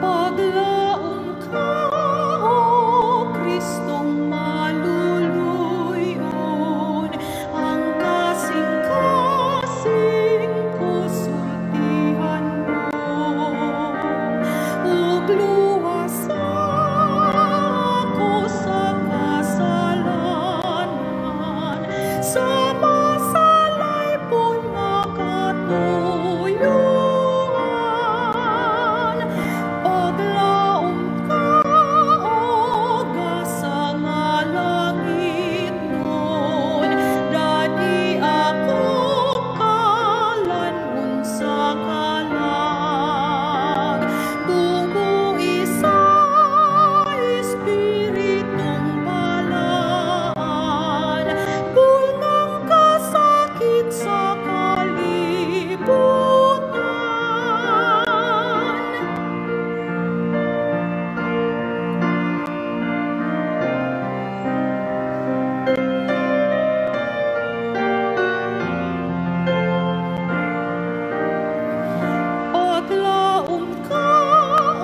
Paglaom ka, O Kristong maluluyon, ang kasing-kasing ko sultihan mo, ug luwasa ako sa kasalanan, sa masalaypon nga katuyuan. Paglaom ka, O gasa nga langitnon, dadi ako kalan-on sa kalag. Bumuhi sa Espiritong Balaan, bulngang kasakit sa kalibutan. Paglaom ka, O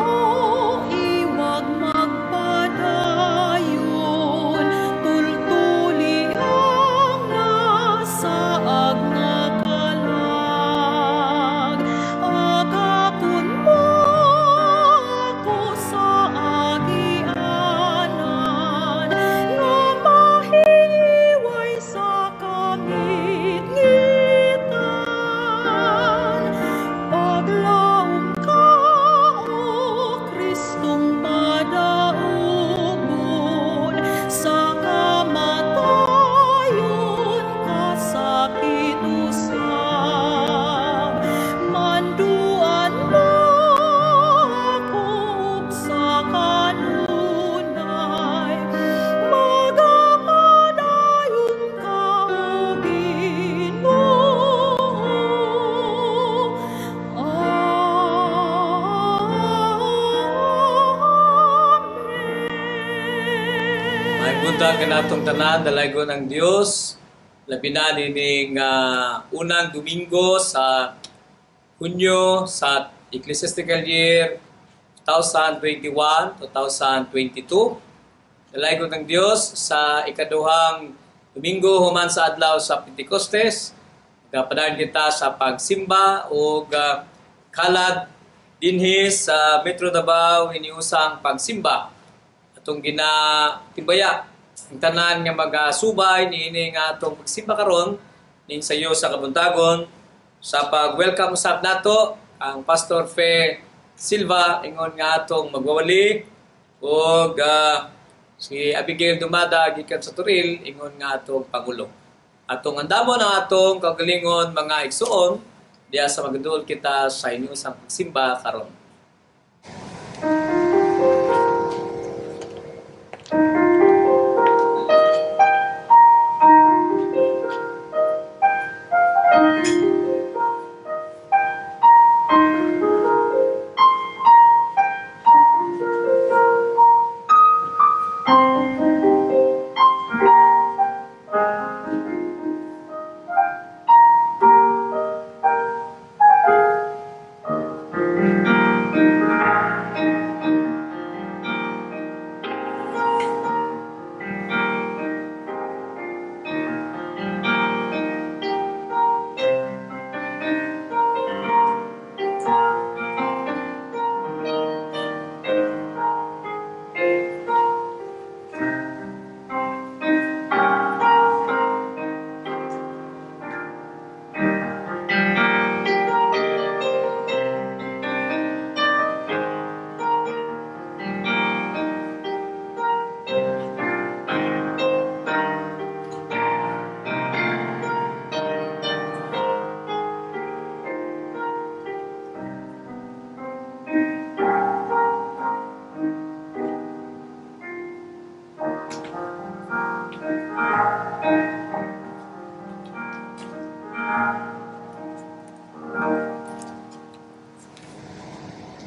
iwag magpadayon, tultuli ang nasaag nga kalag. Agapon mo ako sa agianan, nga mahiway sa kangitngitan. Paglaom ka, O Kristong madaugon, sa kamatayon kasakit usab. Manduan mo ako ug sa kanunay, magapadayon ka, O Ginoo. May Amen. buntag kanatong tanan, dalaygon ang Dios. Labi na nining unang Domingo sa Hunyo sa Ecclesiastical Year 2021-2022. Dalaygon ang Dios sa ikaduhang Domingo human sa adlaw sa Pentecostes. Magapadayon kita sa pagsimba og kalad dinhi sa Metro Davao iniusang pagsimba. Atong ginatimbaya ang tanan nga magasubay niini nga atong pagsimba karon ning sayo sa kabuntagon sa pag-welcome usab nato ang Pastor Fe Silva ingon nga atong magwawali ug si Abigail Dumada gikan sa Toril ingon nga atong pangulo. Atong andamon ang atong kaugalingon mga igsuon diya sa magduol kita sa inyong pagsimba karon.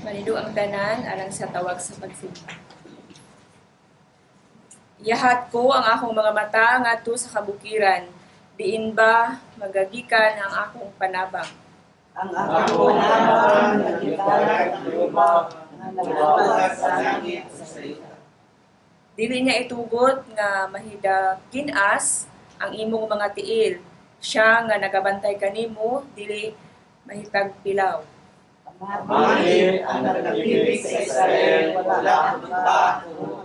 Manido ang tanan alang sa tawag sa pagsimba. Yahat ko ang akong mga mata ngadto sa kabukiran. Diin ba magagikan ang akong panabang? Ang akong panabang nagitalag ang lubak nga nagabuhat sa langit sa yuta. Dili niya itugot nga mahidakinas ang imong mga tiil. Siya nga nagabantay kanimo dili mahitag pilaw. Mahir ang nagtipig sa Israel, wala ba o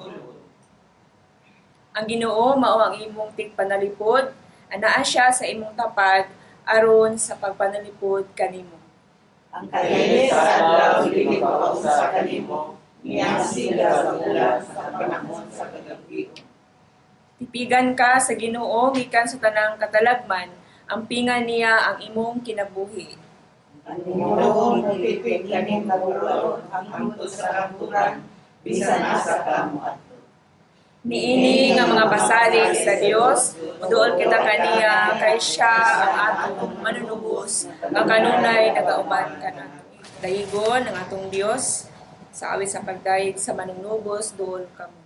Ang Ginoo mao ang imong tigpanalipod, anaa siya sa imong tapad aron sa pagpanalipod kanimo. Ang kainit sa adlaw dili mapausa kanimo, ni ang sigla sa ulan sa panahon sa kagab-ion. Tipigan ka sa Ginoo gikan sa tanang katalagman, ampinga niya ang imong kinabuhi. Ang Ginoo motipig kanimo karon hangtod sa kamatuoran, bisan asa ka moadto. Niini nga mga pasalig sa Dios, muduol kita kaniya kay siya ang atong manunubos nga kanunay nagauban kanato. Dayigon ang atong Dios sa awit sa pagdayeg sa manunubos, duol kamo.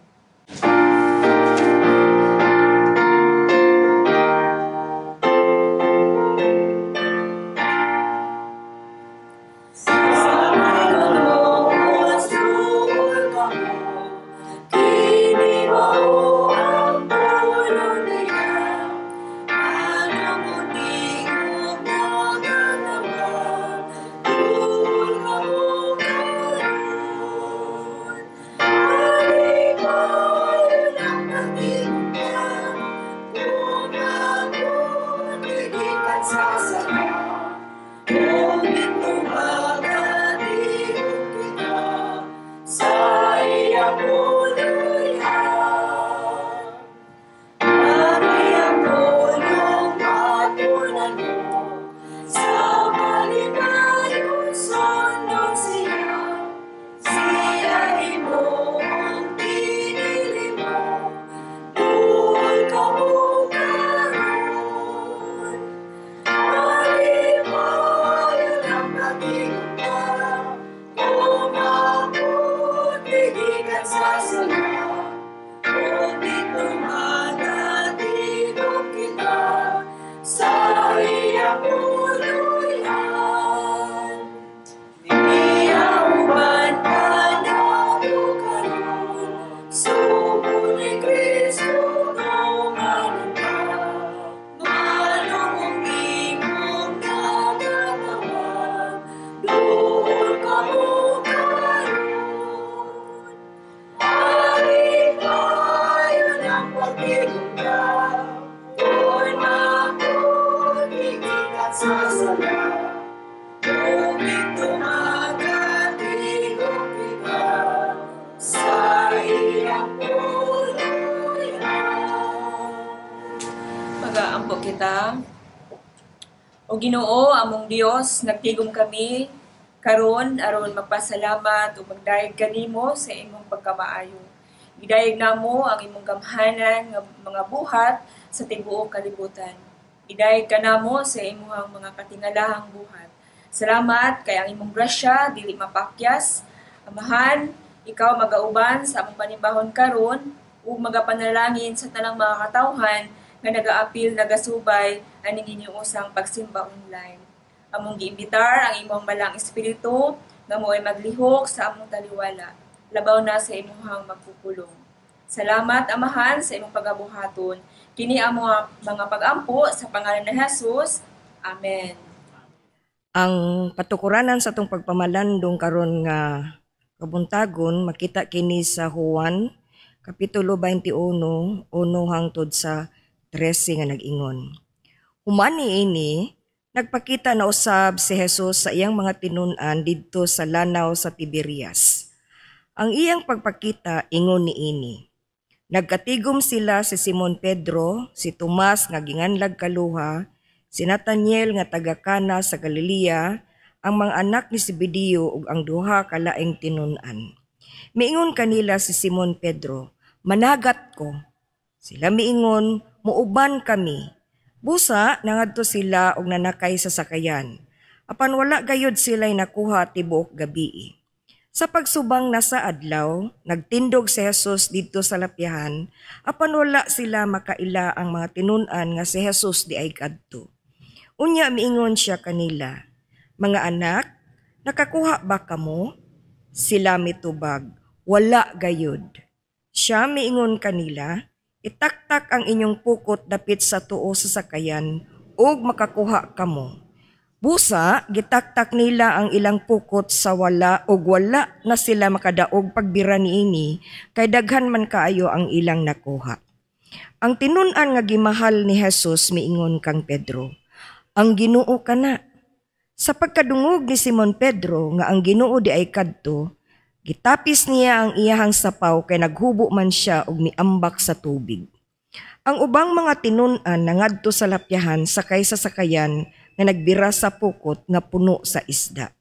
Magaampo kita. O Ginoo, among Dios, nagtigom kami karon aron magpasalamat ug magdayeg kanimo sa imong pagkamaayo. Gidayeg namo ang imong gamhanan nga mga buhat sa tibuok kalibutan. Gidayeg kanamo sa imong mga katingalahang buhat. Salamat kay ang imong grasya dili mapakyas. Amahan, ikaw magauban sa among panimbahon karon ug magapanalangin sa tanang mga katawhan nga nagaapil, nagasubay aning inyong usang pagsimba online. Among giimbitar ang imong malang espiritu nga mo'y maglihok sa among taliwala, labaw na sa imuhang magpupulong. Salamat, Amahan, sa imong pagabuhaton. Kini ang mga pag-ampo sa pangalan ni Jesus. Amen. Ang patukuranan sa atong pagpamalandong karon nga kabuntagon makita kini sa Juan kapitulo 21, 1 hangtod sa 13 nga nag-ingon. Human niini, nagpakita na usab si Jesus sa iyang mga tinun-an didto sa lanaw sa Tiberias. Ang iyang pagpakita ingon niini. Nagkatigom sila si Simon Pedro, si Tomas nga ginganlag kaluha, si Nathaniel nga taga Cana sa Galilea, ang mga anak ni Zebedeo ug ang duha ka laing tinun-an. Miingon kanila si Simon Pedro, "Managat ko." Sila miingon, "Muuban kami." Busa nangadto sila og nanakay sa sakayan. Apan wala gayud sila'y nakuha tibuok gabii. Sa pagsubang na sa adlaw, nagtindog si Jesus didto sa lapyahan, apan wala sila makaila ang mga tinun-an nga si Jesus di ay kadto. Unya miingon siya kanila, "Mga anak, nakakuha ba kamo?" Sila mitubag, "Wala gayud." Siya miingon kanila, "Itaktak ang inyong pukot dapit sa tuo sa sakayan ug makakuha kamo." Busa, gitaktak nila ang ilang pukot sa wala ug wala na sila makadaog pagbira niini kay daghan man kaayo ang ilang nakuha. Ang tinun-an nga gimahal ni Jesus miingon kang Pedro, "Ang Ginoo kana." Sa pagkadungog ni Simon Pedro nga ang Ginoo di ay kadto, gitapis niya ang iyahang sapaw kay naghubo man siya ug miambak sa tubig. Ang ubang mga tinun-an nangadto sa lapyahan sakay sa sakayan nga nagbira sa pukot nga puno sa isda.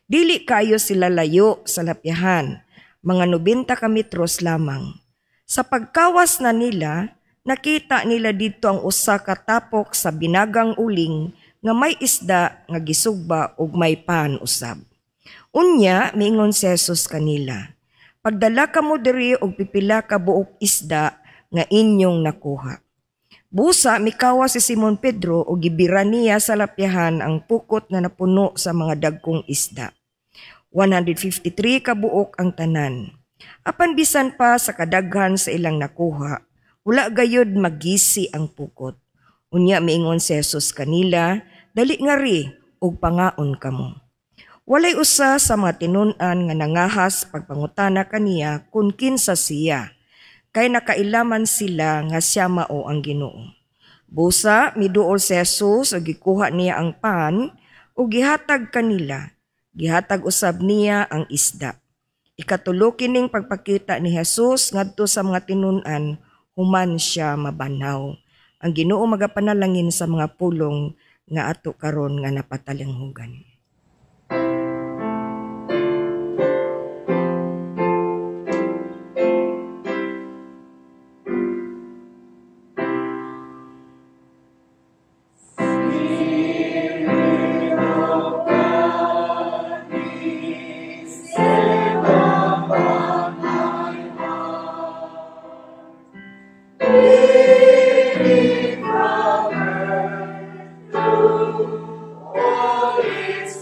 Dili kayo sila layo sa lapyahan, mga 90 ka metros lamang. Sa pagkawas na nila, nakita nila didto ang usa ka tapok sa binagang uling nga may isda nga gisugba ug may pan usab. Unya miingon si Jesus kanila, "Pagdala kamo diri og pipila ka buok isda nga inyong nakuha." Busa mikawas si Simon Pedro ug gibira niya sa lapyahan ang pukot nga napuno sa mga dagkong isda. 153 ka buok ang tanan. Apan bisan pa sa kadaghan sa ilang nakuha, wala gayud magisi ang pukot. Unya miingon si Jesus kanila, "Dali ngari ug pangaon kamo." Walay usa sa mga tinun-an nga nangahas pagpangutana kaniya kung kinsa siya, kay nakailaman sila nga siya mao ang Ginoo. Busa miduol si Jesus ug gikuha niya ang pan ug gihatag kanila. Gihatag usab niya ang isda. Ikatulo kining pagpakita ni Jesus ngadto sa mga tinun-an human siya mabanhaw. Ang Ginoo magapanalangin sa mga pulong nga ato karon nga napatalinghugan. All its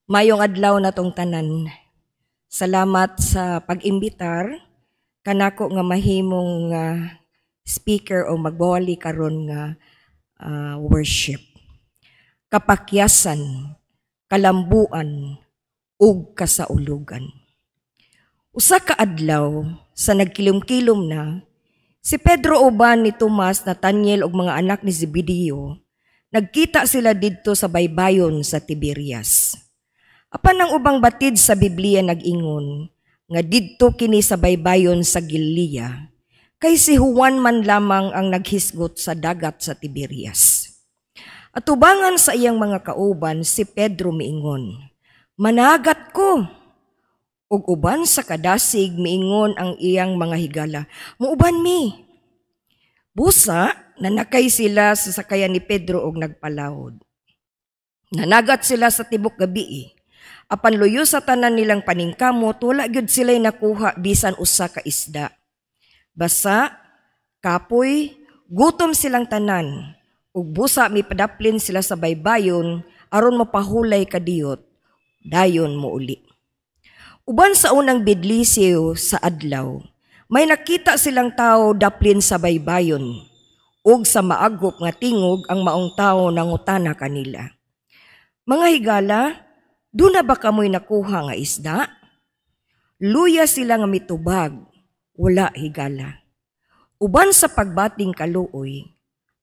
Mayong adlaw na tong tanan. Salamat sa pag-imbitar kanako nga mahimong speaker o magbawali karon nga worship. Kapakyasan, kalambuan ug kasaulugan. Usa ka adlaw sa nagkilom-kilom na si Pedro uban ni Tomas, Nathaniel ug mga anak ni Zebedeo, nagkita sila didto sa baybayon sa Tiberias. Apan ang ubang batid sa Biblia nag-ingon nga didto kini sa baybayon sa Galilea, kay si Juan man lamang ang naghisgot sa dagat sa Tiberias. Atubangan sa iyang mga kauban, si Pedro miingon, "Managat ko." Ug uban sa kadasig miingon ang iyang mga higala, "Muuban mi." Busa, nanakay sila sa sakayan ni Pedro og nagpalawod. Nanagat sila sa tibok gabi. Apan luyo sa tanan nilang paningkamot, wala gyud sila'y nakuha bisan usa ka isda. Basa, kapoy, gutom silang tanan. Ug busa mipadaplin sila sa baybayon aron mapahulay kadiyot, dayon mouli. Uban sa unang bidlisiw sa adlaw, may nakita silang tao daplin sa baybayon. Ug sa maagop nga tingog ang maong tao nangutana kanila. "Mga higala, duna ba kamoy nakuha nga isda?" Luya sila nga mitubag, "Wala, higala." Uban sa pagbating kaluoy,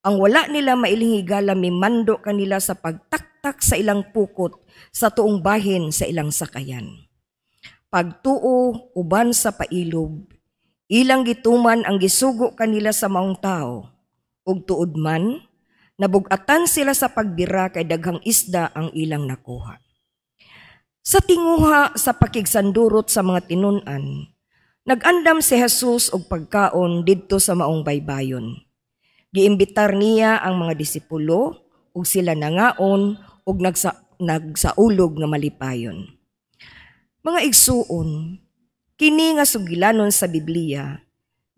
ang wala nila mailing higala mimando kanila sa pagtaktak sa ilang pukot sa tuong bahin sa ilang sakayan. Pagtuo uban sa pailob, ilang gituman ang gisugo kanila sa maong tao, ug tuod man, nabugatan sila sa pagbira kay daghang isda ang ilang nakuha. Sa tinguha sa pakigsandurot sa mga tinun-an, nag-andam si Jesus og pagkaon didto sa maong baybayon. Giimbitar niya ang mga disipulo ug sila nangaon ug nagsaulog nga malipayon. Mga igsuon, kini nga sugilanon sa Biblia,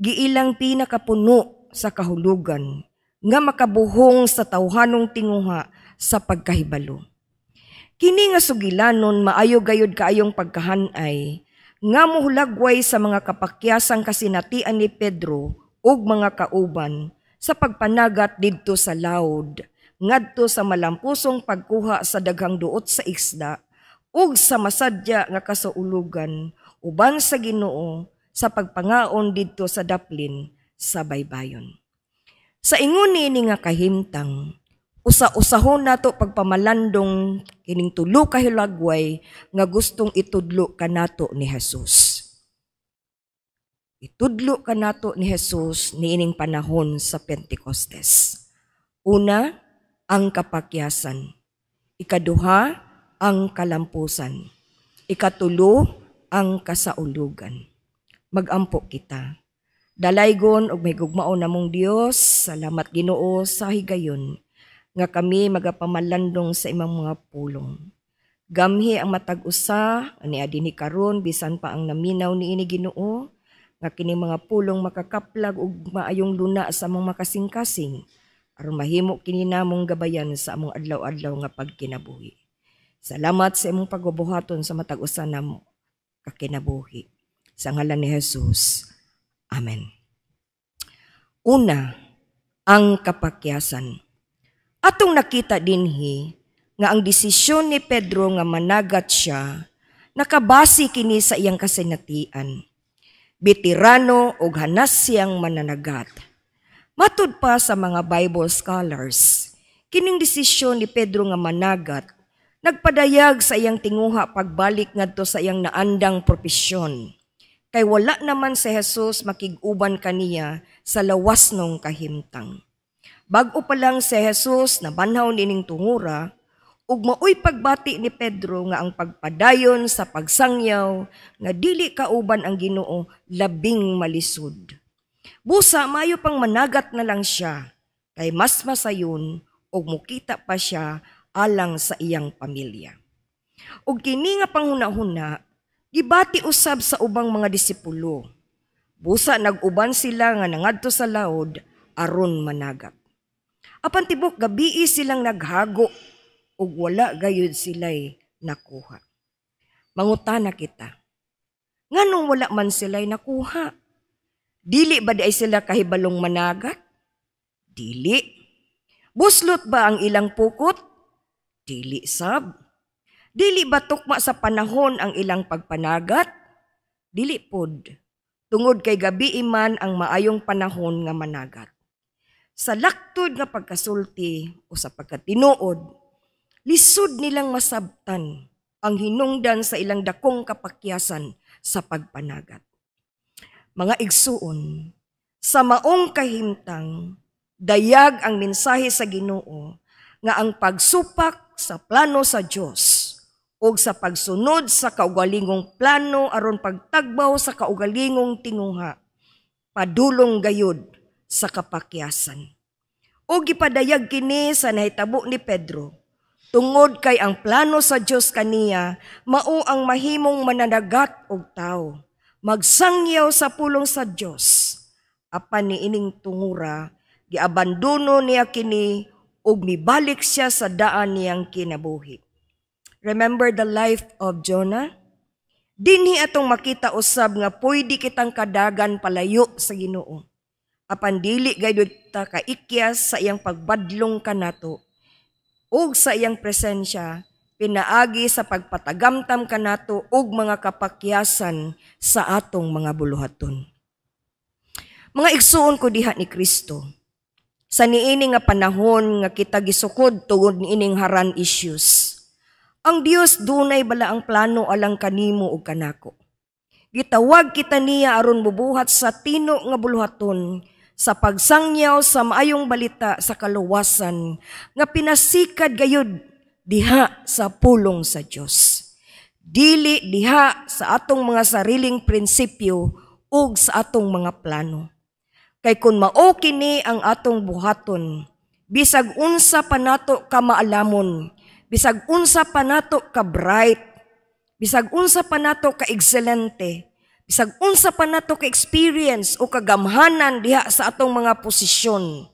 giilang pinakapuno sa kahulugan nga makabuhong sa tawhanong tinguha sa pagkahibalo. Kini nga sugilanon maayo gayud kaayong pagkahanay nga mohulagway sa mga kapakyasang kasinatian ni Pedro ug mga kauban sa pagpanagat didto sa laod ngadto sa malampusong pagkuha sa daghang duot sa isda ug sa masadya nga kasaulugan uban sa Ginoo sa pagpangaon didto sa daplin sa baybayon. Sa ingon niini nga kahimtang, usa-usahon nato pagpamalandong kining tulo ka hilagway nga gustong itudlo kanato ni Jesus. Itudlo kanato ni Jesus niining panahon sa Pentecostes. Una, ang kapakyasan. Ikaduha, ang kalampusan. Ikatulo, ang kasaulugan. Magampo kita. Dalaygon og mahigugmaon namong Dios, salamat Ginoo sa higayon nga kami magapamalandong sa imong mga pulong. Gamhi ang matag usa ani dinhi karon bisan pa ang naminaw niini Ginoo, nga kini mga pulong makakaplag og maayong luna sa among makasingkasing aron mahimo kini namong gabayan sa among adlaw-adlaw nga pagkinabuhi. Salamat sa imong pagbubuhaton sa matag usa namo kakinabuhi. Sa ngalan ni Jesus. Amen. Una, ang kapakyasan. Atong nakita dinhi nga ang desisyon ni Pedro nga managat siya, nakabase kini sa iyang kasinatian. Veterano og hanas siyang mananagat. Matud pa sa mga Bible scholars, kining desisyon ni Pedro nga managat nagpadayag sa iyang tinguha pagbalik ngadto sa iyang naandang propesyon. Kay wala naman si Jesus makig-uban kaniya sa lawas nung kahimtang. Bag-o pa lang si Jesus nabanhaw nining tungura, ug maoy pagbati ni Pedro nga ang pagpadayon sa pagsangyaw nga dili kauban ang Ginoo labing malisod. Busa mayo pang managat na lang siya kay mas masayon og mukita pa siya alang sa iyang pamilya. Ug kini nga panghuna-huna gibati usab sa ubang mga disipulo. Busa nag-uban sila nga nangadto sa laod aron managat. Apan tibok gabii silang naghago ug wala gayud sila'y nakuha. Mangutana kita, nganong wala man sila'y nakuha? Dili ba diay sila kahibalong managat? Dili. Buslot ba ang ilang pukot? Dili sab. Dili ba tukma sa panahon ang ilang pagpanagat? Dili pod. Tungod kay gabii man ang maayong panahon nga managat. Sa laktod nga pagkasulti o sa pagkatinuod, lisod nilang masabtan ang hinungdan sa ilang dakong kapakyasan sa pagpanagat. Mga igsuon, sa maong kahimtang, dayag ang mensahe sa Ginoo nga ang pagsupak sa plano sa Dios o sa pagsunod sa kaugalingong plano aron pagtagbaw sa kaugalingong tinguha, padulong gayud sa kapakyasan. O gipadayag kini sa nahitabo ni Pedro, tungod kay ang plano sa Dios kaniya mao ang mahimong mananagat og tawo, magsangyaw sa pulong sa Dios. Apan niining tungura, giabandono niya kini ug mibalik siya sa daan niyang kinabuhi. Remember the life of Jonah? Dinhi atong makita usab nga pwede kitang kadagan palayo sa Ginoo. Apan dili gayud ta kaikyas sa iyang pagbadlong kanato ug sa iyang presensya pinaagi sa pagpatagamtam kanato og mga kapakyasan sa atong mga buluhaton. Mga igsuon ko diha ni Kristo, sa niini nga panahon nga kita gisukod tungod niining Haran issues, ang Dios dunay bala ang plano alang kanimo ug kanako. Gitawag kita niya aron mubuhat sa tino nga buluhaton sa pagsangyaw sa maayong balita sa kaluwasan nga pinasikad gayud diha sa pulong sa Dios. Dili diha sa atong mga sariling prinsipyo ug sa atong mga plano. Kay kung mao kini ang atong buhaton, bisag unsa pa nato ka maalamon, bisag unsa pa nato ka bright, bisag unsa pa nato ka ekselente, bisag unsa pa nato ka experience o kagamhanan diha sa atong mga posisyon,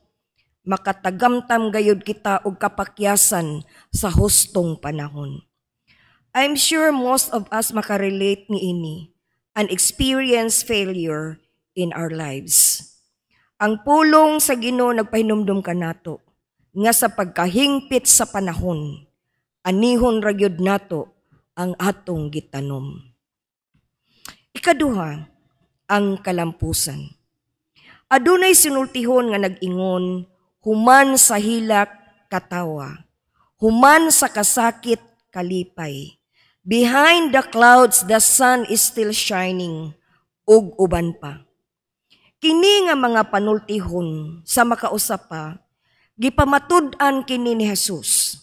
makatagamtam gayud kita og kapakyasan sa hustong panahon. I'm sure most of us makarelate niini and experience failure in our lives. Ang pulong sa Ginoo nagpahinumdum kanato nga sa pagkahingpit sa panahon, anihon ra gyud nato ang atong gitanom. Ikaduha, ang kalampusan. Adunay sinultihon nga nag-ingon, human sa hilak katawa, human sa kasakit kalipay. Behind the clouds the sun is still shining, ug uban pa. Kini nga mga panultihon sa makausa pa, gipamatud-an kini ni Jesus.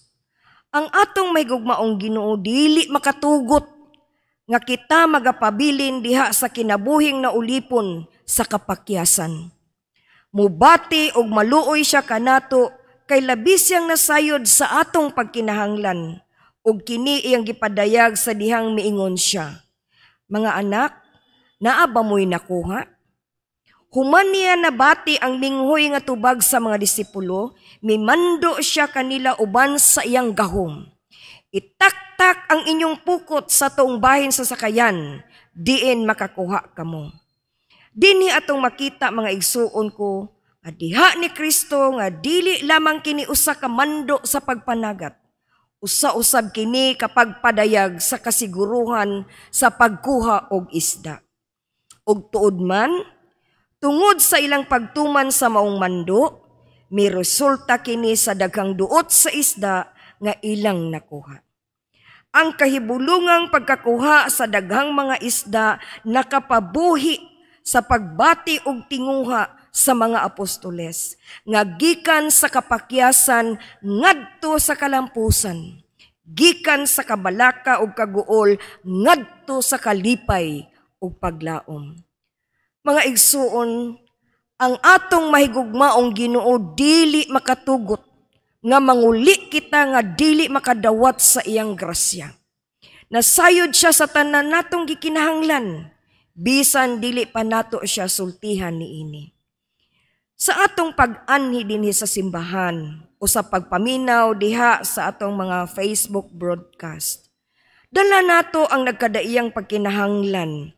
Ang atong mahigugmaong Ginoo dili makatugot nga kita magapabilin diha sa kinabuhing naulipon sa kapakyasan. Mubati og maluoy siya kanato kay labi siyang nasayod sa atong pagkinahanglan ug kini iyang gipadayag sa dihang miingon siya. Mga anak, naa ba mo'y nakuha? Human niya nabati ang minghoy nga tubag sa mga disipulo, mimando siya kanila uban sa iyang gahom. Itaktak ang inyong pukot sa tuong bahin sa sakayan, diin makakuha kamo. Dinhi atong makita, mga igsuon ko, nga diha ni Kristo nga dili lamang kini usa ka mando sa pagpanagat. Usa-usab kini kapag padayag sa kasiguruhan sa pagkuha og isda. Og tuod man, tungod sa ilang pagtuman sa maong mando, may resulta kini sa daghang duot sa isda nga ilang nakuha. Ang kahibulungang pagkakuha sa daghang mga isda nakapabuhi sa pagbati og tinguha sa mga apostoles nga gikan sa kapakyasan ngadto sa kalampusan, gikan sa kabalaka ug kaguol ngadto sa kalipay ug paglaom. Mga igsuon, Ang atong mahigugmaong Ginoo dili makatugot nga manguli kita nga dili makadawat sa iyang grasya. Nasayod siya sa tanan natong gikinahanglan, bisan dili pa nato siya sultihan niini. Sa atong pag-anhi dinhi sa simbahan o sa pagpaminaw diha sa atong mga Facebook broadcast, dala nato ang nagkadaiyang pagkinahanglan.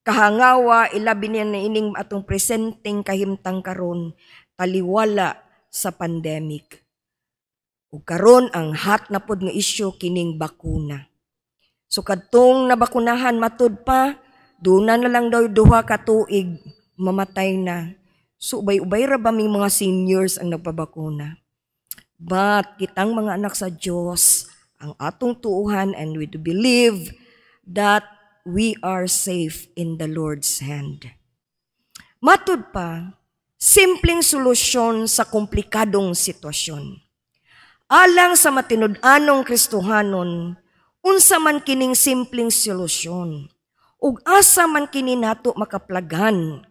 Kahangawa, ilabi niya na ining atong presenteng kahimtang karon, taliwala sa pandemic. Ug karon ang hot na pod nga isyu kining bakuna. So kadtong nabakunahan, matud pa, duna na lang daw 2 ka tuig, mamatay na. So ubay-ubay ra ba ming mga seniors ang nagpabakuna? But kitang mga anak sa Diyos, ang atong tuuhan and we do believe that we are safe in the Lord's hand. Matud pa, simpleng solusyon sa komplikadong sitwasyon. Alang sa matinud-anong Kristohanon, unsa man kining simpleng solusyon? Ug asa man kini nato makaplagan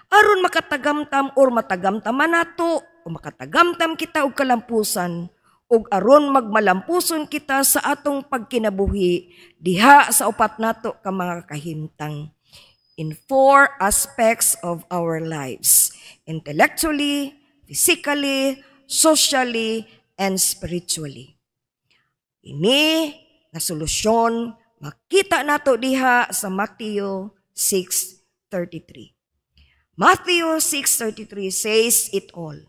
aron makatagamtam or matagamtaman nato o makatagamtam kita og kalampusan ug aron magmalampuson kita sa atong pagkinabuhi diha sa upat nato ka mga kahimtang in four aspects of our lives: intellectually, physically, socially, and spiritually? Ini nga solusyon makita nato diha sa Matthew 6:33. Matthew 6:33 says it all.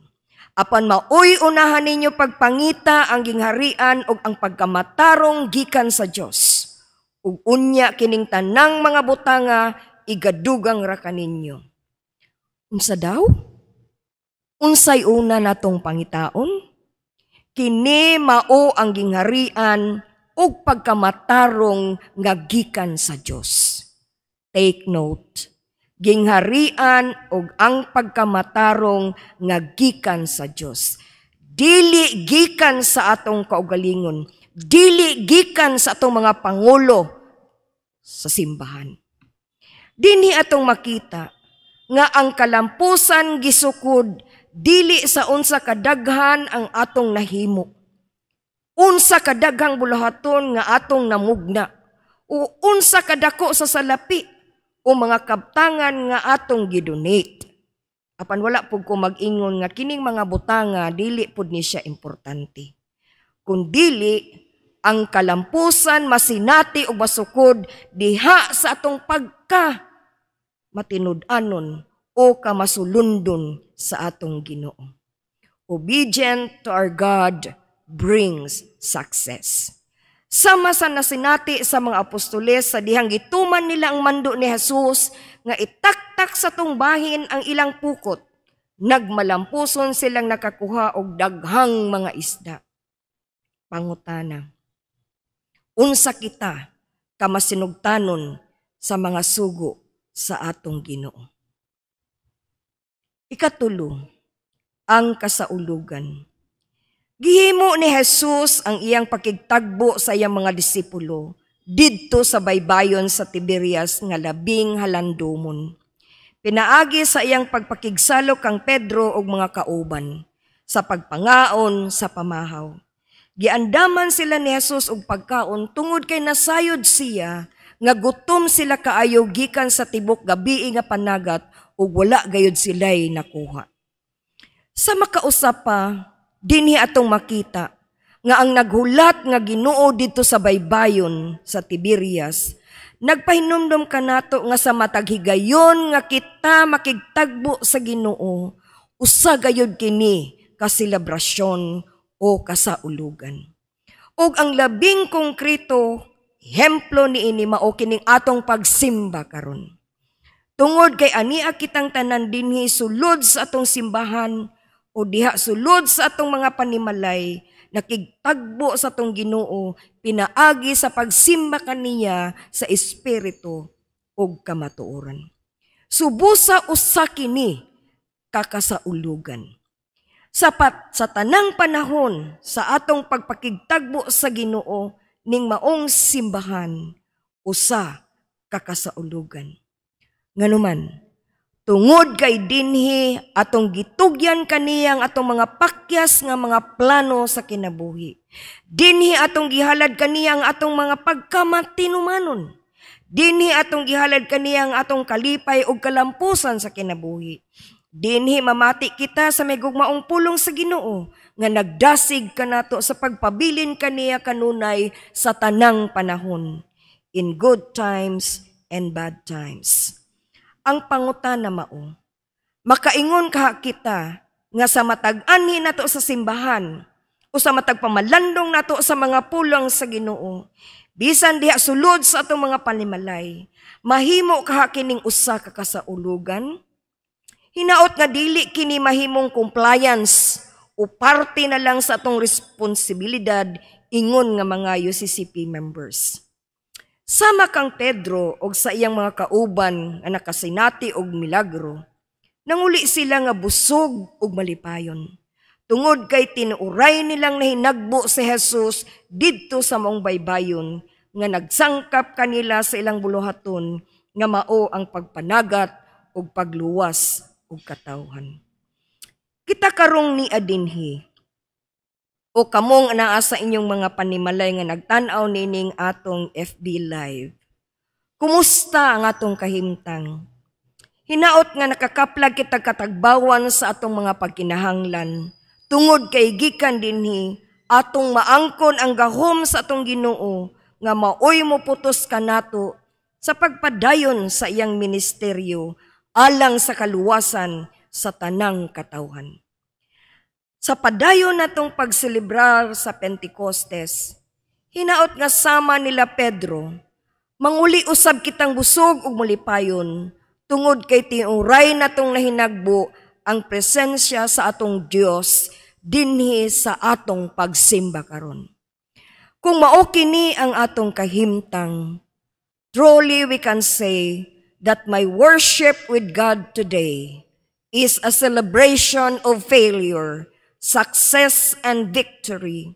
"Apan maoy unahan ninyo pagpangita ang gingharian ug ang pagkamatarong gikan sa Dios. Ug unya kining tanang mga butanga igadugang ra kaninyo." Unsa daw? Unsay una natong pangitaon? Kini mao ang gingharian ug pagkamatarong nga gikan sa Dios. Take note. Gingharian ug ang pagkamatarong nga gikan sa Dios. Dili gikan sa atong kaugalingon, dili gikan sa atong mga pangulo sa simbahan. Dinhi atong makita nga ang kalampusan gisukod dili sa unsa kadaghan ang atong nahimo, unsa kadaghang buluhaton nga atong namugna, o unsa kadako sa salapi o mga kabtangan nga atong gidonate. Apan wala pud ko mag-ingon nga kining mga butanga dili pud ni siya importante. Kun dili ang kalampusan masinati o masukod diha sa atong pagka matinud-anon o kamasulundon sa atong Ginoo. Obedient to our God brings success. Sama sa nasinati sa mga apostoles sa dihang gituman nila ang mando ni Jesus nga itaktak sa tungbahin ang ilang pukot, nagmalampuson silang nakakuha og daghang mga isda. Pangutana: unsa kita kamasinugtanon sa mga sugo sa atong Ginoo? Ikatulo, ang kasaulugan. Gihimo ni Jesus ang iyang pakigtagbo sa iyang mga disipulo didto sa baybayon sa Tiberias nga labing halandomon. Pinaagi sa iyang pagpakigsalo kang Pedro ug mga kauban sa pagpangaon sa pamahaw. Giandaman sila ni Jesus og pagkaon tungod kay nasayod siya nga gutom sila kaayo gikan sa tibok gabii nga panagat ug wala gayud sila'y nakuha. Sa makausap pa, dinhi atong makita nga ang naghulat nga Ginoo didto sa baybayon sa Tiberias nagpahinumdom kanato nga sa matag higayon nga kita makigtagbo sa Ginoo, usa gayud kini ka selebrasyon o kasaulugan. Ug ang labing konkreto ehemplo niini mao kining atong pagsimba karon. Tungod kay ania kitang tanan dinhi sulod sa atong simbahan o diha sulod sa atong mga panimalay, nakigtagbo sa atong Ginoo pinaagi sa pagsimba kaniya sa espiritu ug kamatuoran. Subusa usa kini kakasaulugan. Sapat sa tanang panahon sa atong pagpakigtagbo sa Ginoo ning maong simbahan, usa kakasaulugan. Nganuman, Tungod kay dinhi atong gitugyan kaniyang atong mga pakyas nga mga plano sa kinabuhi. Dinhi atong gihalad kaniya ang atong mga pagkamatinumanon. Dinhi atong gihalad kaniya ang atong kalipay ug kalampusan sa kinabuhi. Dinhi mamati kita sa may gugmaong pulong sa Ginoo nga nagdasig kanato sa pagpabilin kaniya kanunay sa tanang panahon, in good times and bad times. Ang pangutana mao, makaingon kaha kita nga sa matag anhi nato sa simbahan o sa matag pamalandong nato sa mga pulong sa Ginoo, bisan diha sulod sa atong mga panimalay, mahimo kaha kining usa ka kasaulugan? Hinaot nga dili kini mahimong compliance o parte na lang sa atong responsibilidad ingon nga mga UCCP members. Sama kang Pedro og sa iyang mga kauban nga nakasinati og milagro, nanguli sila nga busog ug malipayon. Tungod kay tinuuray nilang nahinagbo si Jesus didto sa maong baybayon nga nagsangkap kanila sa ilang buluhaton nga mao ang pagpanagat ug pagluwas og katawhan. Kita karong ni adinhi o kamong naa sa inyong mga panimalay nga nagtan-aw nining atong FB Live. Kumusta ang atong kahimtang? Hinaot nga nakakaplag kita katagbawan sa atong mga pagkinahanglan. Tungod kay gikan dinhi atong maangkon ang gahom sa atong Ginoo nga maoy moputos kanato sa pagpadayon sa iyang ministeryo alang sa kaluwasan sa tanang katawhan. Sa padayon natong pagselebrar sa Pentecostes, hinaot nga sama nila Pedro, manguli usab kitang busog ug mulipayon, tungod kay tinuray natong nahinagbo ang presensya sa atong Dios dinhi sa atong pagsimba karon. Kung mao kini ang atong kahimtang, truly we can say that my worship with God today is a celebration of failure, success and victory.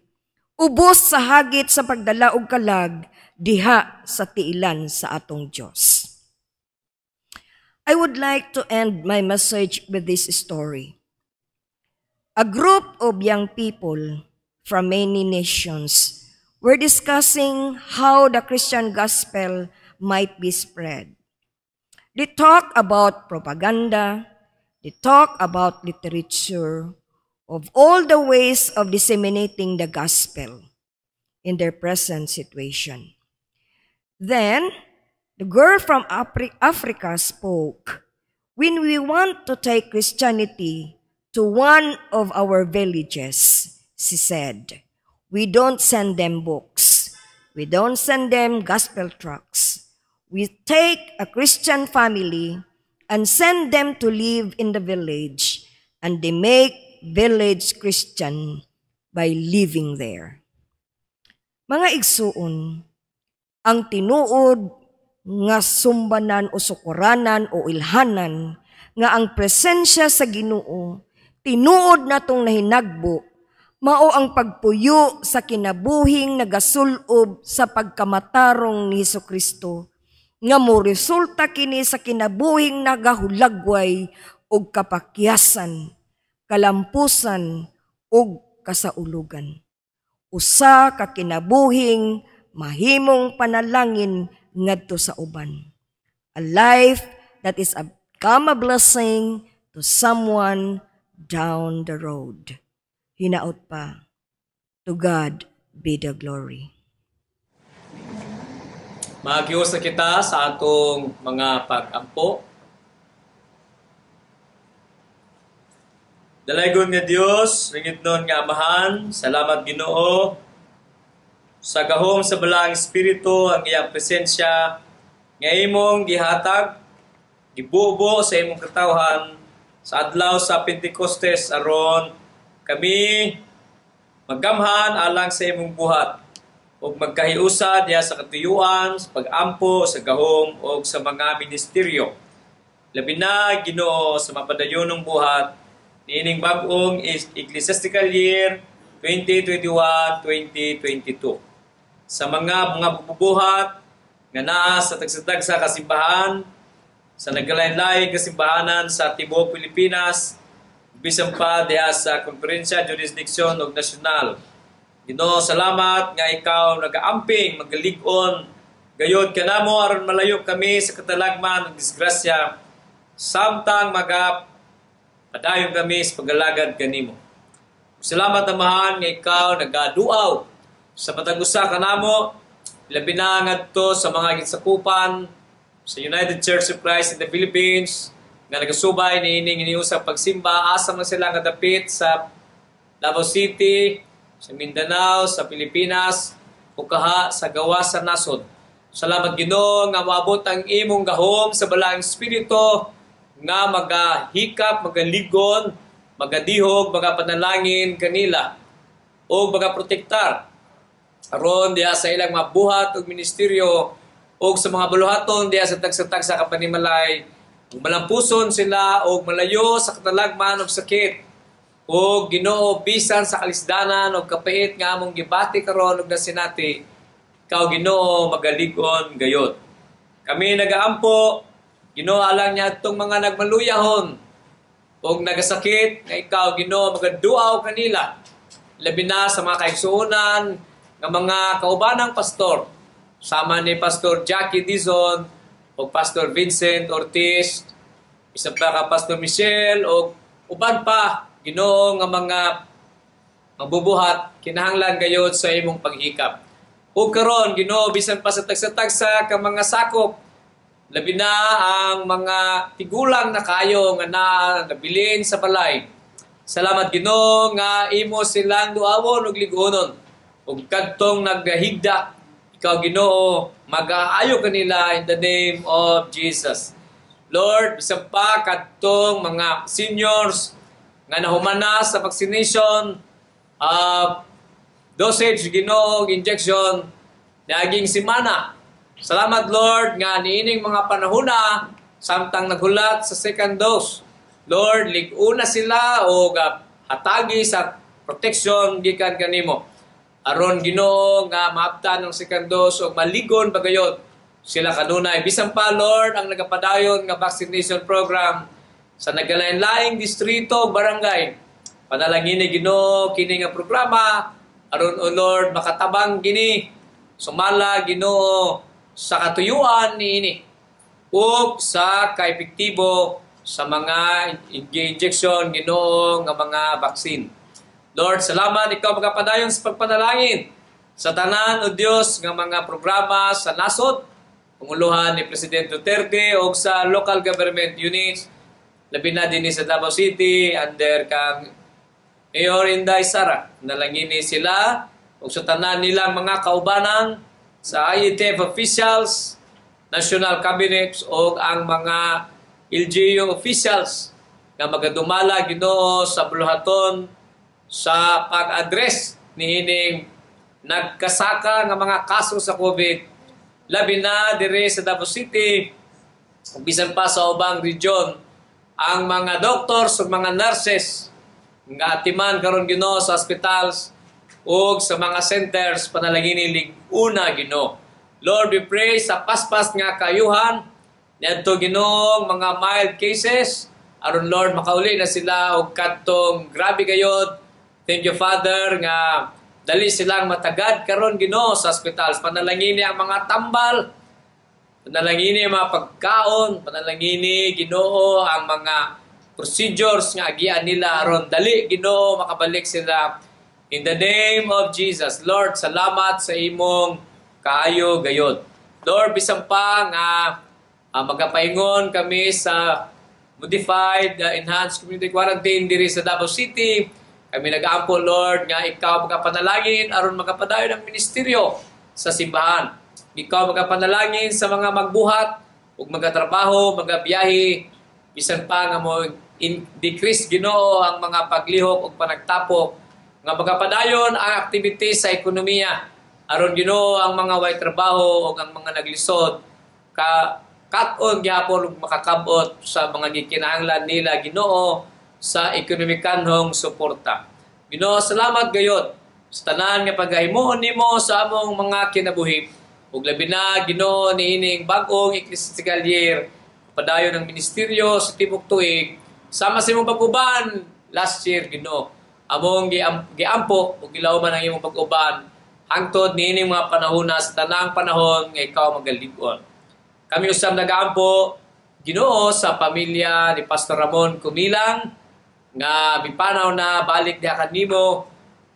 Ubos sa hagit sa pagdala og kalag diha sa tiilan sa atong Dios. I would like to end my message with this story. A group of young people from many nations were discussing how the Christian gospel might be spread. They talk about propaganda, they talk about literature, of all the ways of disseminating the gospel in their present situation. Then, the girl from Africa spoke. "When we want to take Christianity to one of our villages," she said, "we don't send them books. We don't send them gospel tracts. We take a Christian family and send them to live in the village, and they make village Christian by living there." Mga igsuon, ang tinuod nga sumbanan o sukuranan o ilhanan nga ang presensya sa Ginoo tinuod natong nahinagbo, mao ang pagpuyo sa kinabuhing nagasulob sa pagkamatarong ni Hesukristo nga mo resulta kini sa kinabuhing nagahulagway og kapakyasan, kalampusan ug kasaulugan. Usa ka kinabuhing mahimong panalangin ngadto sa uban. A life that is a become a blessing to someone down the road. Hinaot pa, to God be the glory. Maagios na kita sa atong mga pag-ampo. Dalaygon nga Dios, ringitnon nga Amahan, salamat Ginoo sa gahom sa Balaang Espiritu, ang iyang presensya nga imong gihatag, gibubo sa imong katawhan sa adlaw sa Pentecostes aron kami maggamhan alang sa imong buhat ug magkahiusa diha sa katuyuan, sa pag-ampo, sa gahom ug sa mga ministeryo. Labi na, Ginoo, sa mapadayonong buhat niining bag-ong ecclesiastical year 2021-2022. Sa mga bubuhat nga naa sa tagsa-tagsa kasimbahan, sa nagkalain-laing kasimbahanan sa tibuok Pilipinas, bisan pa diha sa konferensya, jurisdiksyon ug nasyonal. Ginoo, salamat nga ikaw nagaamping, magalig-on gayod kanamo aron malayo kami sa katalagman ug disgrasya samtang maga padayon kami sa pagalagad kanimo. Salamat, Amahan, nga ikaw nagaduaw sa matag usa kanamo, labi na ngadto sa mga gisakupan sa United Church of Christ in the Philippines nga nagasubay niining iniusang pagsimba, asa man sila nga dapit sa Davao City, sa Mindanao, sa Pilipinas o kaha sa gawas sa nasod. Salamat, Ginoo, nga moabot ang imong gahom sa Balaang Espiritu nga magahikap, magaligon, magadihog, magapanalangin kanila o magaprotektar aron diha sa ilang mabuhat og ministeryo o sa mga buluhaton diha sa tagsa-tagsa ka panimalay, malampuson sila og malayo sa katalagman og sakit. O Ginoo, bisan sa kalisdanan og kapait nga among gibati karon og nasinati, ikaw, Ginoo, magalig-on gayod. Kami nagaampo, Ginoo, alang niadtong mga nagmaluyahon og nagasakit nga ikaw, Ginoo, magaduaw kanila, labi na sa mga kaigsuonan nga mga kaubanang pastor sama ni Pastor Jackie Dizon o Pastor Vincent Ortiz, isa pa ka Pastor Michelle o uban pa, Ginoo, nga mga mabubuhat kinahanglan gayod sa imong paghikap. Ug karon, Ginoo, bisan pa sa tagsa-tagsa ka mga sakop, labi na ang mga tigulang na kayo nga na nabilin sa balay. Salamat, Ginoo, nga imo silang duawon ug lig-onon. Ug kadtong nagahigda, ikaw, Ginoo, mag-aayo kanila in the name of Jesus. Lord, bisan pa kadtong mga seniors nga nahumana sa vaccination, dosage, Ginoo, injection niaging semana. Salamat, Lord, nga niining mga panahona samtang naghulat sa second dose. Lord, lig-una sila o hatagi sa protection gikan kanimo. Aron, Ginoo, nga maabtan ng second dose o maligon bagayod sila kanunay. Bisan pa, Lord, ang nagapadayon nga vaccination program sa nagkalain-laing distrito, barangay. Panalangin ni Ginoo kini nga programa aron, O Lord, makatabang kini sumala, Ginoo, sa katuyuan niini ug sa kaepektibo sa mga injection, Ginoo, nga mga vaccine. Lord, salamat, ikaw magapadayon sa pagpanalangin sa tanan, O Dios, nga mga programa sa nasod, panguluhan ni President Duterte o sa local government units, labi na dinhi sa Davao City under kang Mayor Inday Sara. Nalangini sila ug sa tanan nilang mga kaubanan sa IATF officials, national cabinets o ang mga LGU officials nga magadumala, Ginoo, sa buluhaton sa pag-address niining nagkasaka nga mga kaso sa COVID, labi na dire sa Davao City ug bisan pa sa ubang region. Ang mga doctors ug mga nurses nga atiman karon, Ginoo, sa hospitals ug sa mga centers, panalangini lig-una, Ginoo. Lord, we pray sa paspas nga kayuhan niadto, Ginoo, mga mild cases aron, Lord, makauli na sila og kadtong grabe gayod. Thank you, Father, nga dali silang matagad karon, Ginoo, sa hospitals. Panalangini ang mga tambal, panalangini ang mga pagkaon, panalangini, Ginoo, ang mga procedures nga agian nila aron dali, Ginoo, makabalik sila in the name of Jesus. Lord, salamat sa imong kaayo gayod. Lord, bisan pa nga magapaingon kami sa modified enhanced community quarantine diri sa Davao City, kami nag-ampo, Lord, nga ikaw magapanalangin aron magapadayon ang ministeryo sa simbahan. Ikaw magapanalangin sa mga magbuhat ug magatrabaho, magabiyahe, bisan pa nga mo in decrease, Ginoo, ang mga paglihok ug panagtapok, nga magapadayon ang activity sa ekonomiya aron, Ginoo, ang mga way trabaho ug ang mga naglisod ka cut-on gihapon ug makakabot sa mga gikinahanglan nila, Ginoo, sa ekonomikanhong suporta. Ginoo, salamat gayod sa tanan nga paghimuon nimo sa among mga kinabuhi. Ug labi na, Ginoo, niining bag-ong ecclesiastical year, Padayon ang ministeryo sa tibok tuig sama sa imong pag-uban last year, Ginoo. Among giampo ug gilawman ang imong pag-uban hangtod niining mga panahona sa tanang panahon nga ikaw magalig-on. Kami usab nagaampo, Ginoo, sa pamilya ni Pastor Ramon Kumilang nga mipanaw na balik diha kanimo.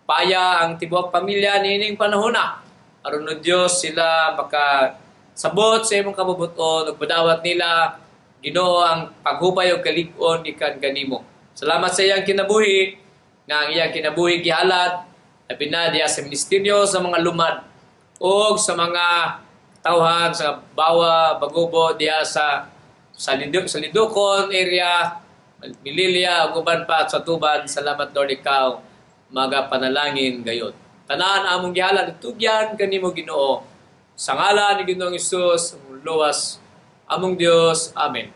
Paya ang tibuok pamilya niining panahona. Aron no Dios sila makasabot sa imong kabubuton ug padawat nila, Ginoo, ang paghupay og kalig-on gikan kanimo. Salamat sa iyang kinabuhi, nga ang iyang kinabuhi gihalad labi na diha sa ministeryo sa mga lumad og sa mga tawhan sa Bawa, Bagubo diha sa Lidukon area, Mililia ug uban pa sa Tuban. Salamat Lord, ikaw magapanalangin gayod. Tanan among gihalad tugyan kanimo, Ginoo. Sa ngalan ni Ginoong Hesus, luwas among Dios. Amen.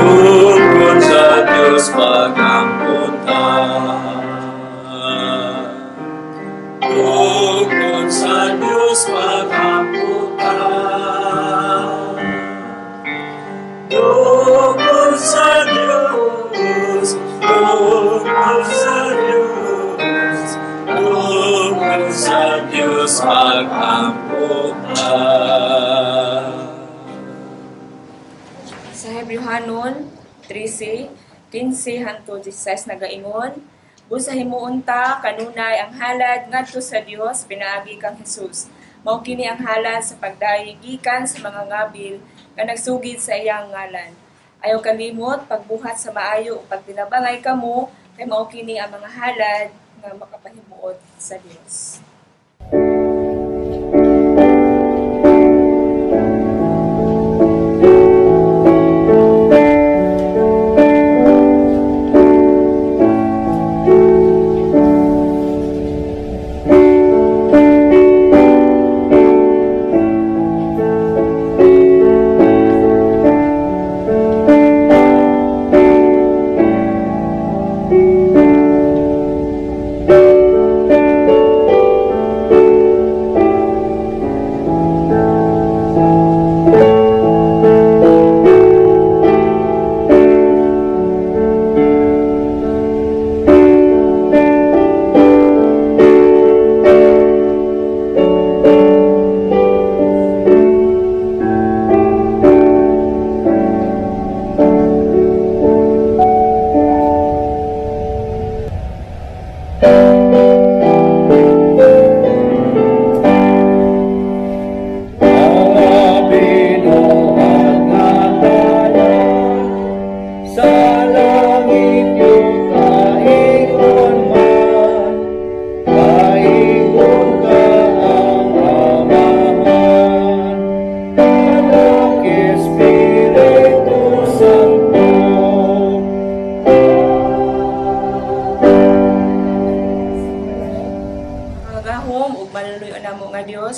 Lungkod sa Diyos pag-ampunta, lungkod sa Diyos pag-ampunta, lungkod sa Diyos, lungkod sa Diyos, lungkod sa Diyos pag-ampunta. Sa Hebreohanon 13:15 hangtod 16 nagaingon, busa himuon ta kanunay ang halad ngadto sa Dios pinaagi kang Hesus. Mao kini ang halad sa pagdayeg gikan sa mga ngabil nga nagsugid sa iyang ngalan. Ayaw kalimot pagbuhat sa maayo ug pagtinabangay kamo, kay mao kini ang mga halad nga makapahimuot sa Dios.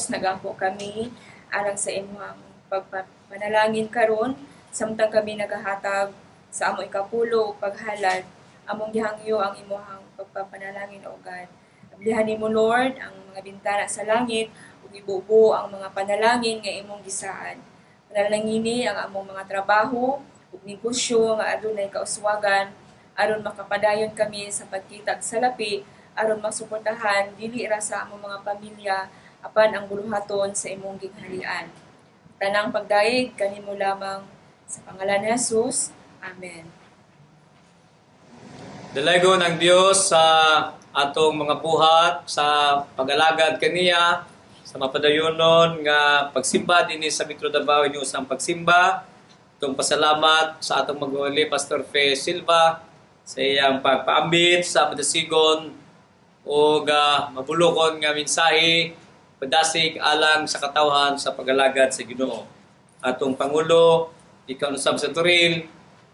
Nagampo kami alang sa imong pagpanalangin karon samtang kami nagahatag sa among ikapulo ug paghalad. Among gihangyo ang imong pagpapanalangin, O God. Ablihan nimo, Lord, ang mga bintana sa langit ug ibubo ang mga panalangin nga imong gisaad. Panalangini ang among mga trabaho ug negosyo nga adunay kauswagan aron makapadayon kami sa pagkitag sa lapi, aron masuportahan dili ra sa among mga pamilya apan ang buluhaton sa imong gingharian. Tanang pagdayeg kanimo lamang sa pangalan ni Jesus. Amen. Dalaygon ang Dios sa atong mga buhat sa pag-alagad kaniya sa mapadayonon nga pagsimba dinhi sa Metro Davao, inyo usang pagsimba. Itong pasalamat sa atong magwali Pastor Fe Silva sa iyang pagpaambit sa madasigon o mabulokon nga mensahe padasig alang sa katawhan sa pag-alagad sa Ginoo. Atong Pangulo, ikaw usab sa Toril,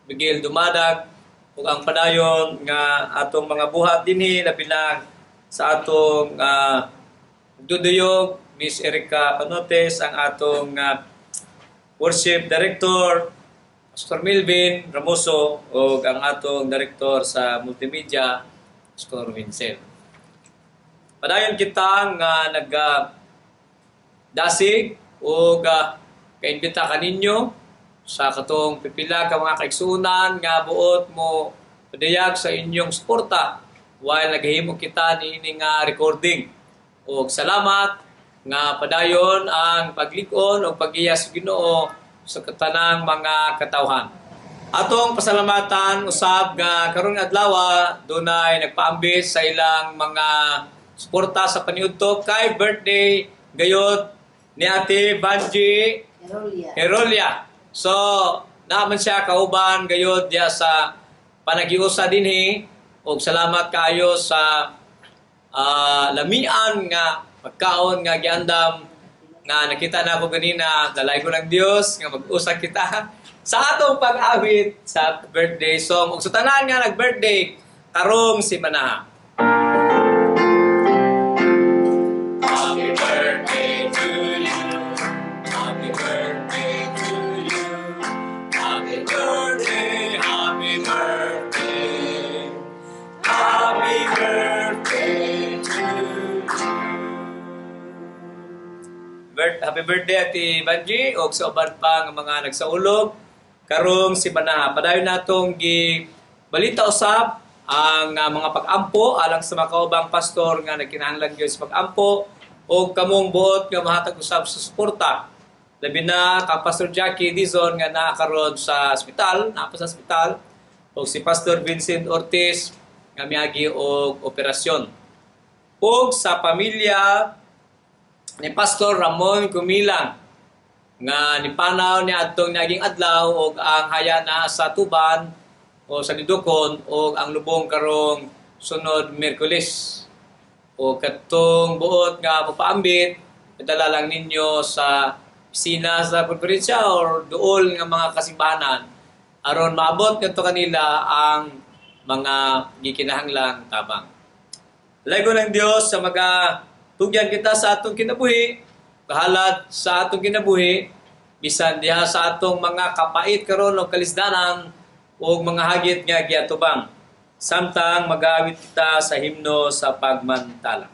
Miguel Dumadag, ug ang padayon nga atong mga buhat dinhi labi na sa atong duduyog Miss Erica Panotes, ang atong worship director, Pastor Melvin Ramoso ug ang atong direktor sa multimedia, Pastor Vincent. Padayon kita nga nagdasig ug kaimbita kaninyo sa katong pipila ka mga kaigsuonan nga buot mo padayag sa inyong suporta while naghihimo kita niini nga recording. Ug salamat nga padayon ang paglig-on o paggiya sa Ginoo sa katanang mga katawhan. Atong pasalamatan usab nga karong adlaw dunay nagpaambit sa ilang mga suporta sa paniudto kay birthday gayod ni Ate Banji Herolia. So, naaman siya kauban gayod diya sa panagiusa dinhi og salamat kaayo sa lamian nga pagkaon nga giandam nga nakita na ako ganina, dalay ko ng Dios nga mag-usap kita sa atong pag-awit sa birthday song ug sa tanan nga nag-birthday karong simana. Happy birthday to you. Happy birthday to you. Happy birthday, happy birthday. Happy birthday to you. Happy birthday Ate Banji og sa uban pa nga mga nagsaulog karong simana. Padayon natong gibalita usab ang mga pag-ampo alang sa mga kaubang pastor nga nagkinahanglan gyud sa pag-ampo og kamong buot nga mahatag usab sa suporta. Labi na kang Pastor Jackie Dizon nga naa karon sa ospital, naa pa sa ospital, og si Pastor Vincent Ortiz nga miagi og operasyon. Og sa pamilya ni Pastor Ramon Kumilang nga nipanaw ni adtong niaging adlaw og ang haya na sa Tuban o sa Didukon og ang lubong karong sunod Miyerkules. O katong buot nga mopaambit, padala lang ninyo sa pisina sa konferensya or duol nga mga kasimbahanan aron maabot ngadto kanila ang mga gikinahanglang tabang. Lego ng Dios sa maga tugyan kita sa atong kinabuhi, kahalad sa atong kinabuhi, bisan diha sa atong mga kapait karon o kalisdanan o mga hagit nga giatubang. Samtang magawit kita sa himno sa pagmantala.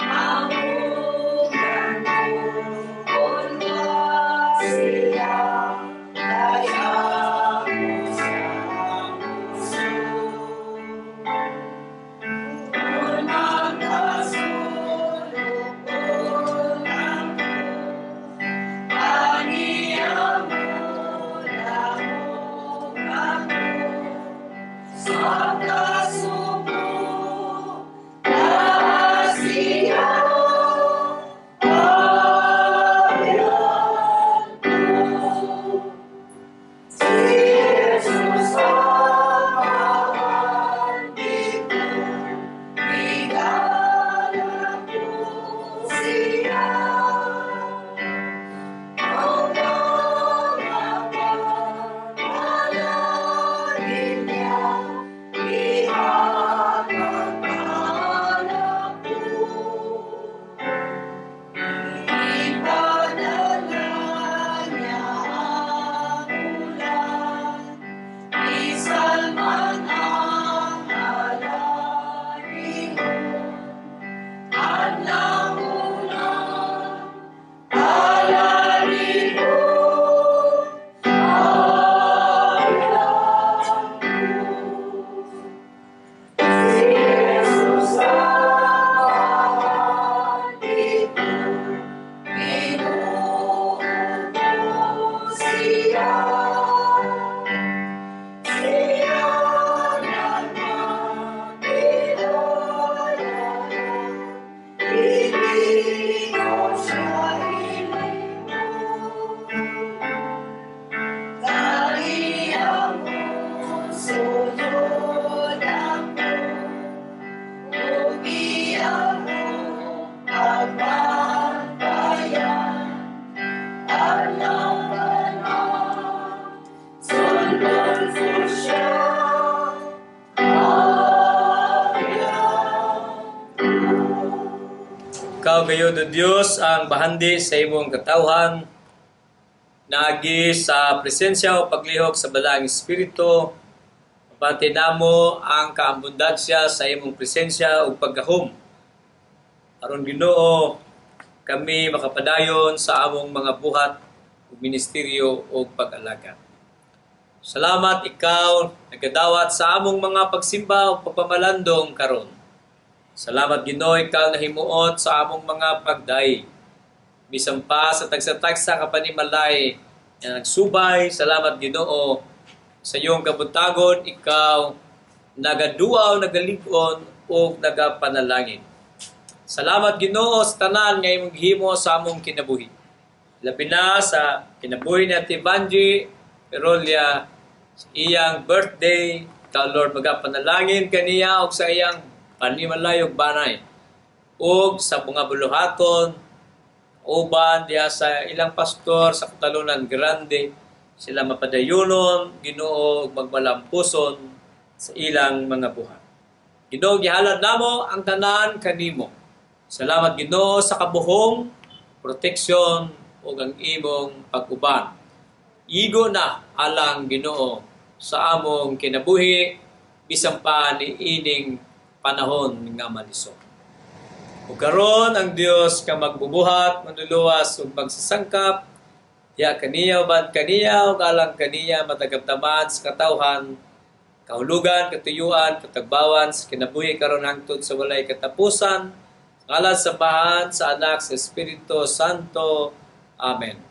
Amor, Ikaw gayud, O Dios, ang bahandi sa imong katawhan, naagi sa presensya o paglihok sa Balaang Espiritu, mabati namo ang kaabundansya sa imong presensya ug paggahom. Aron, Ginoo, kami makapadayon sa among mga buhat ug ministeryo ug pag-alagad. Salamat, ikaw nagadawat sa among mga pagsimba ug pagpamalandong karon. Salamat, Ginoo, ikaw nahimuot sa among mga pagdayeg. Bisan pa sa tagsa-tagsa ka panimalay nga nagsubay, salamat, Ginoo, sa iyong kabuntagon ikaw nagaduaw, nagalig-on ug nagapanalangin. Salamat, Ginoo, sa tanan nga imong gihimo sa among kinabuhi. Labi na sa kinabuhi ni Ate Vanji Perolia sa iyang birthday, ikaw, Lord, magapanalangin kaniya ug sa iyang panimalay ug banay ug sa mga buluhaton uban diha sa ilang pastor sa Catalunan Grande, sila mapadayunon, Ginoo, ug magmalampuson sa ilang mga buhat. Ginoo, gihalad namo ang tanan kanimo. Salamat, Ginoo, sa kabuhong, proteksyon ug ang imong pag-uban. Igo na alang, Ginoo, sa among kinabuhi bisan pa ni ining panahon nga malisod. Ug karon ang Dios ka magbubuhat, manluluwas ug magsasangkap, diha kaniya, uban kaniya ug alang kaniya matagabtaman sa katawhan, kahulugan, katuyuan, katagbawan sa kinabuhi karon hangtod sa walay katapusan. Ngalan sa Amahan, sa Anak, sa Espiritu Santo. Amen.